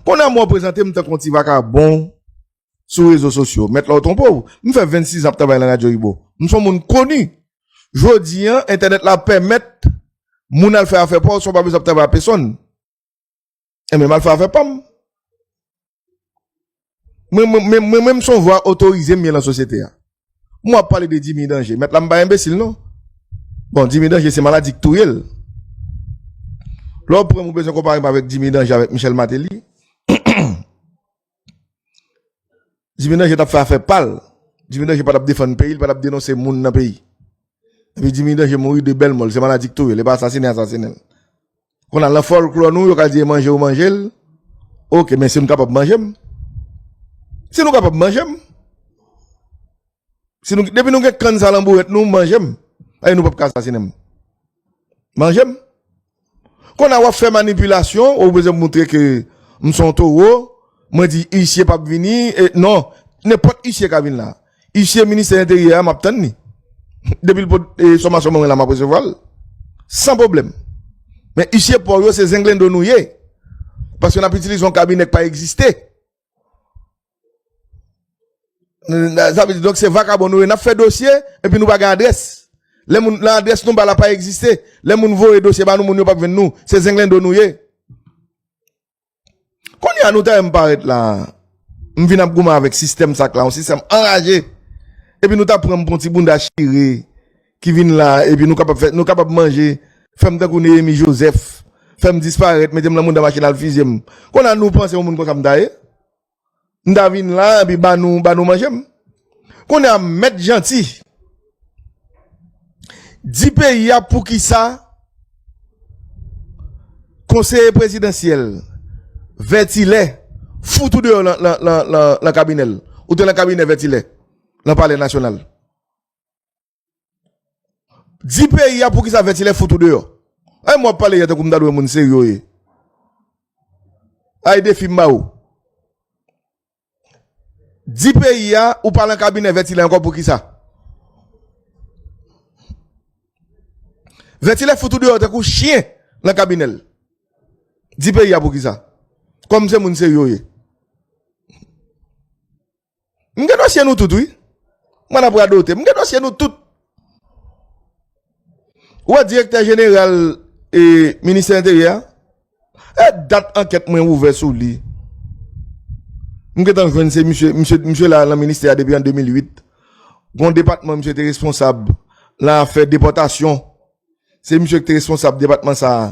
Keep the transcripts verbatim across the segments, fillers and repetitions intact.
Kounye a m wè w prezante m tankou yon ti vakabon sou rezo sosyo. Mèt la w twonpe w. M fè vennsis an ap travay nan Radyo Ibo. M se yon moun koni. Jodi an, entènèt la pèmèt moun al fè afè pa w san w pa bezwen ap travay ak pèsonn. Enben, m al fè afè pa m. Mwen, mwen, mwen, mwen menm se yon vwa otorize m ye nan sosyete a. Mwen ap pale de Jimmy Danger. Mèt la m pa enbesil non. Bon, Jimmy Danger se maladi k touye l. Lè w pran m ou bezwen konpare m avèk Jimmy Danger avèk Michel Martelly. Jimmy Danger t ap fè afè pa l. Jimmy Danger pa t ap defann peyi, li pa t ap denonse moun nan peyi. Epi Jimmy Danger mouri de bèl mò, se maladi k touye l, e pa asasinen asasinen l. Kounye a nan fòlklò nou, yo ka di e manje ou manje l. Oke, men si nou kapab manje m. Si nou kapab manje m. Si nou, depi nou gen kann sa nan bourèt nou, manje m. Ay nou p ap ka asasinen m. Manje m. Kounye a w ap fè manipilasyon, ou bezwen moutre ke m se yon towo, mwen di isye p ap vini, e, non, nenpòt isye ka vin la. Isye ministè enteryè a, m ap tann li. Depi l pot, e, sòmasyon mwen la, m ap resevwa l. San pwoblèm. Men isye pa w yo, se zenglendo nou ye. Paske n ap itilize yon kabinè k pa egziste. Sa vle di, donk, se vakabon nou ye. N ap fè dosye, epi nou pa gen adrès. Lè moun, lè adrès nou ba la pa egziste. Lè moun voye dosye ba nou, moun yo p ap jwenn nou. Se zenglendo nou ye. Kounye a nou ta wè m parèt la, m vin ap goumen avèk sistèm sa k la, yon sistèm anraje. Epi nou ta pran m pou yon ti bounda chire ki vin la, epi nou kapab fè, nou kapab manje, fè m tankou Neyemi Jozèf, fè m disparèt, mete m nan bounda machin al fizye m. Kounye a nou panse yon moun konsa m ta ye? M ta vin la, epi ba nou, ba nou manje m. Kounye a, Mèt Janti, di peyi a poukisa konseye prezidansyèl Vètilè fout ou deyò lan, lan, lan, lan, lan kabinè l. Ou te lan kabinè Vètilè, lan Palè Nasyonal. Di peyi a poukisa Vètilè fout ou deyò. Ay, mwen ap pale yè tankou m ta dwe moun serye w ye. Ay, defi m ba ou. Di peyi a, ou pa lan kabinè Vètilè ankò poukisa? Vètilè fout ou deyò tankou chen lan kabinè l. Di peyi a poukisa? Kòm se moun serye w ye. M gen dosye nou tout, wi. Mwen ap radote. M gen dosye nou tout. Ou wè direktè jeneral e ministè enteryè a? E dat ankèt mwen ouvè sou li. M gentan jwenn se misye, misye, misye la nan ministè a depi an de mil uit. Gon depatman misye te responsab lan afè depòtasyon. Se misye ki te responsab depatman sa a.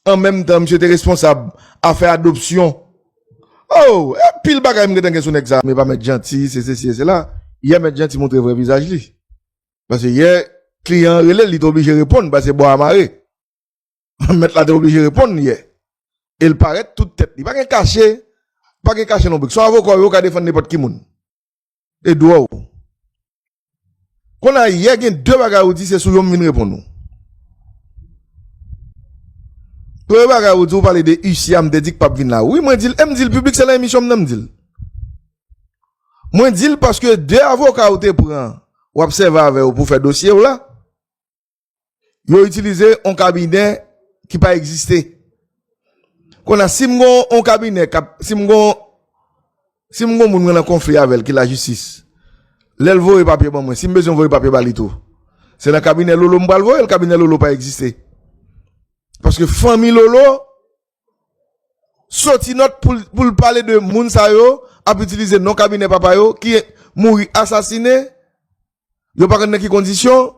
An menm tan, misye te responsab afè adopsyon. Oh, e pil bagay m gentan gen sou nèg sa a. Men pa Mèt Janti, se sesi e sela. Yè Mèt Janti montre vrè vizaj li. Paske yè, kliyan an rele l, li te oblije reponn, paske bò a mare. Mèt la te oblije reponn yè. E l parèt tout tèt li. Pa gen kache, pa gen kache lonbrik. Se yon avoka w ye, ou ka defann nenpòt ki moun. E dwa w. Kounye a yè gen de bagay ou di, se sou yo m vin reponn ou. Premye bagay ou di, ou pale de isye a, m te di k p ap vin la. Wi, mwen di l, e m di l piblik, se lan emisyon m nan m di l. Mwen di l paske de avoka ou te pran, w ap sèvi avè yo pou fè dosye w la. Yo itilize yon kabinè ki pa egziste. Kounye a, si m gon yon kabinè k ap, si m gon, si m gon moun mwen nan konfli avè l ki lajistis, lè l voye papye ban mwen, si m bezwen voye papye ba li tou, se nan kabinè Lolo m pral voye l, kabinè Lolo pa egziste. Paske fanmi Lolo soti nòt pou l, pou l pale de moun sa yo ap itilize non kabinè papa yo ki mouri asasinen. Yo pa konn nan ki kondisyon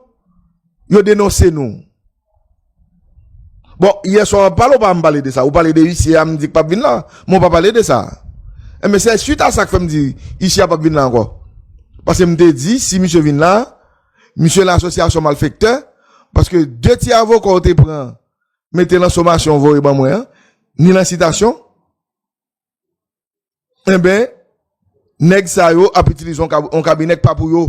yo denonse nou. Bon, yè swa m ap pale, ou pa m pale de sa. Ou pale de isye a, m di k p ap vin la. Men ou pa pale de sa. Enben, se swit a sa k fè m di isye a p ap vin la ankò. Paske m te di, si misye vin la, misye lan asosyasyon malfektè, paske de ti avoka w te pran, mete lan somasyon voye ban mwen an, ni lan sitasyon, enben, nèg sa yo ap itilize yon kab-, yon kabinè k pa pou yo.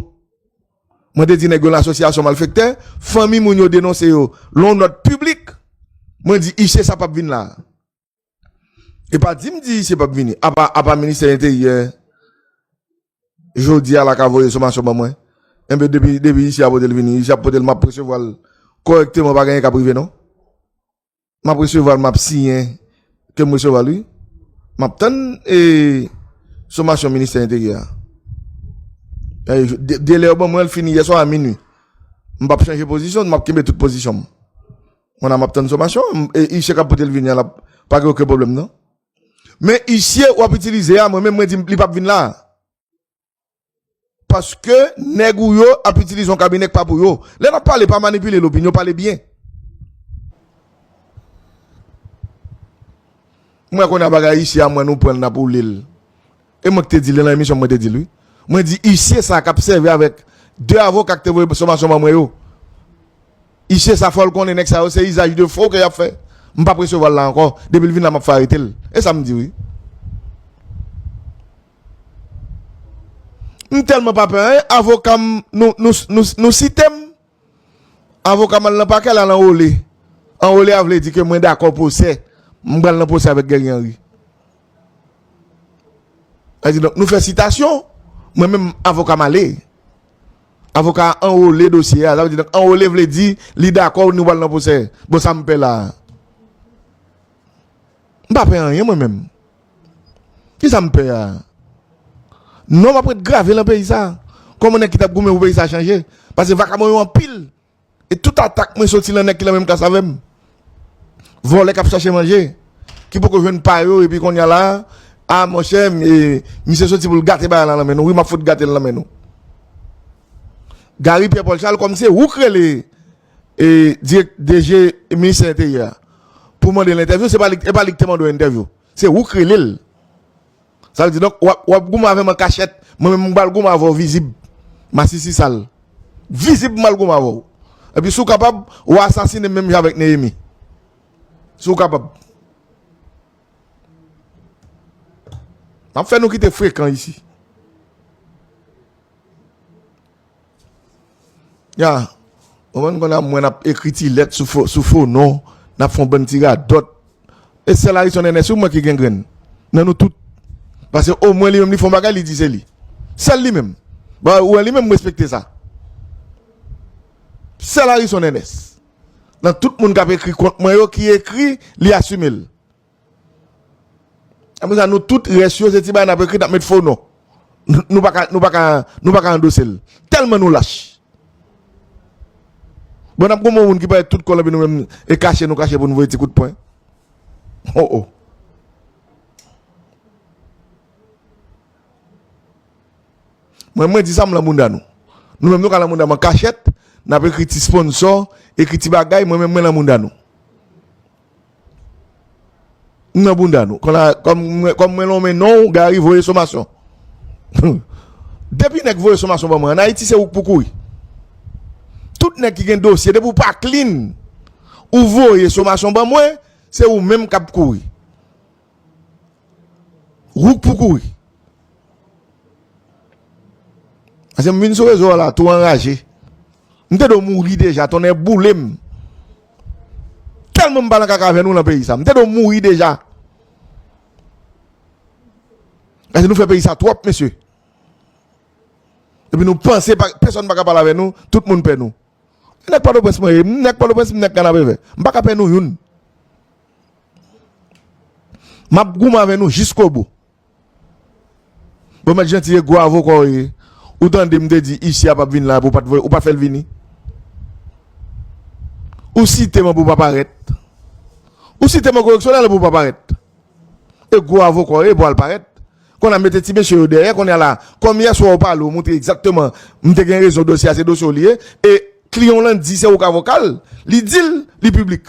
Mwen te di nèg yo lan asosyasyon malfektè, fanmi moun yo denonse yo lan nòt piblik. Mwen di, isye sa p ap vin la. E pa di m di isye p ap vini. Apa, apa ministè enteryè, jodi a la ka voye somasyon ban mwen. Enben, depi, depi isye a pote l vini, isye a pote l, m ap resevwa l kòrèkteman, pa gen anyen k ap rive, non. M ap resevwa l, m ap siyen ke m resevwa l, wi. M ap tann e, somasyon ministè enteryè a. E, de- delè yo ban mwen l fini yè swa a minui. M p ap chanje pozisyon, m ap kenbe tout pozisyon m. Mwen la m ap tann somasyon, m- e, isye k ap pote l vini a, l ap pa gen okenn pwoblèm non. Men isye w ap itilize a, mwen menm mwen di li p ap vin la. Paske nèg ou yo ap itilize yon kabinè k pa pou yo. Lè n ap pale, pa manipile lopinyon, pale byen. Mwen konnen bagay isi a, mwen nou pran l, n ap woule l. E mwen ki te di l nan emisyon, mwen te di l wi. Mwen di isye sa k ap sèvi avèk de avoka k te voye somasyon ban mwen yo. Isye sa fò l konnen nèg sa yo se izaj de fo ke y ap fè. M p ap resevwa l la ankò. Depi l vin la, m ap fè arete l. E sa m di wi. M tèlman pa pè anyen, avoka m, nou, nou, nou, nou site m. Avoka m al nan pakè, l al anwole. Anwole a vle di ke mwen dakò pwosè. M pral nan pwosè avèk Guerrier Henry. Sa vle di, donk, nou fè sitasyon. Mwen menm, avoka m ale. Avoka a anwole dosye a. Sa vle di, donk, anwole vle di li dakò nou pral nan pwosè. Bon, sa m pè la a. M pa pè anyen mwen menm. Kisa m pè a? Non, m ap ret grave nan peyi sa. Kòman nèg ki t ap goumen pou peyi sa chanje? Paske vakabon yo anpil. E tout atak mwen soti nan nèg ki nan menm klas avè m. Vòlè k ap chache manje. Ki poko jwenn pa yo, epi kounye a la, a monchè, e, misye soti pou l gate bagay la nan men nou. Wi, m ap fout gate l nan men nou. Gary Pierre Paul Charles, kòm se ou k rele e, dirèk- D G ministè enteryè a pou mande l entèvyou, se pa li, e pa li ki te mande w entèvyou. Se ou k rele l. Sa vle di, donk, w ap, w ap goumen avè m an kachèt, mwen menm m pral goumen avè w vizib. Masisi sal. Vizib m pral goumen avè w. Epi si w kapab, w asasinen m menm jan avèk Neyemi. Si w kapab. M ap fè nou kite frekan isi. Ya. Ou konn konn ap mwen ap ekri ti lèt sou fo, sou fo non, n ap fè yon bann ti radòt. E sèl Harrison Ernest wi mwen ki gen grenn. Nan nou tout. Paske omwen li menm li fè yon bagay, li di se li. Sèl li menm. Bon, ou wè li menm m respekte sa. Sèl Harrison Ernest. Nan tout moun k ap ekri kont mwen yo ki ekri, li asime l. Apre sa, nou tout rès yo, se ti bagay n ap ekri, n ap met fo non. Nou, nou pa ka, nou pa ka, nou pa ka andose l. Tèlman nou lach. Bon, n ap gon moun ki parèt tout kò l, epi nou menm, e kache nou kache pou nou voye ti kout pwen. Oh, oh. Mwen, mwen di sa m lan bounda nou. Nou menm nou ka lan bounda m an kachèt, n ap ekri ti sponsò, ekri ti bagay, mwen menm mwen lan bounda nou. M nan bounda nou. Kon la, kòm mwen, kòm mwen lonmen non w, Gary voye somasyon. Depi nèg voye somasyon ban mwen, an Ayiti se ou k pou kouri. Tout nèg ki gen dosye, depi w pa clean, ou voye somasyon ban mwen, se ou menm k ap kouri. Ou k pou kouri. Paske m vin sou rezo a la, tou anraje. M te dwe mouri deja, tonnè boule m. Tèlman m pa nan kaka avè nou lan peyi sa. M te dwe mouri deja. Paske nou fè peyi sa twòp, mesye. Epi nou panse pa, pèsonn pa ka pale avè nou, tout moun pè nou. Nèg Pòtoprens mwen ye, m nèg Pòtoprens, m nèg Kanapevè. M pa ka pè nou youn. M ap goumen avè nou jiskobou. Bon, mèt Janti, e gwo avoka w ye. Ou tande m te di isi a p ap vin la, epi w pa t voye, ou pa fè l vini. Ou site m pou w pa parèt. Ou site m koreksyonèl pou w pa parèt. E gwo avoka w ye pou al parèt. Kounye a mete ti mesye yo dèyè, kounye a la, kòm yè swa w pale, w montre egzakteman, m te gen rezon, dosye a se dosye w li ye, e kliyan w lan di se ou k avoka l, li di l, li piblik.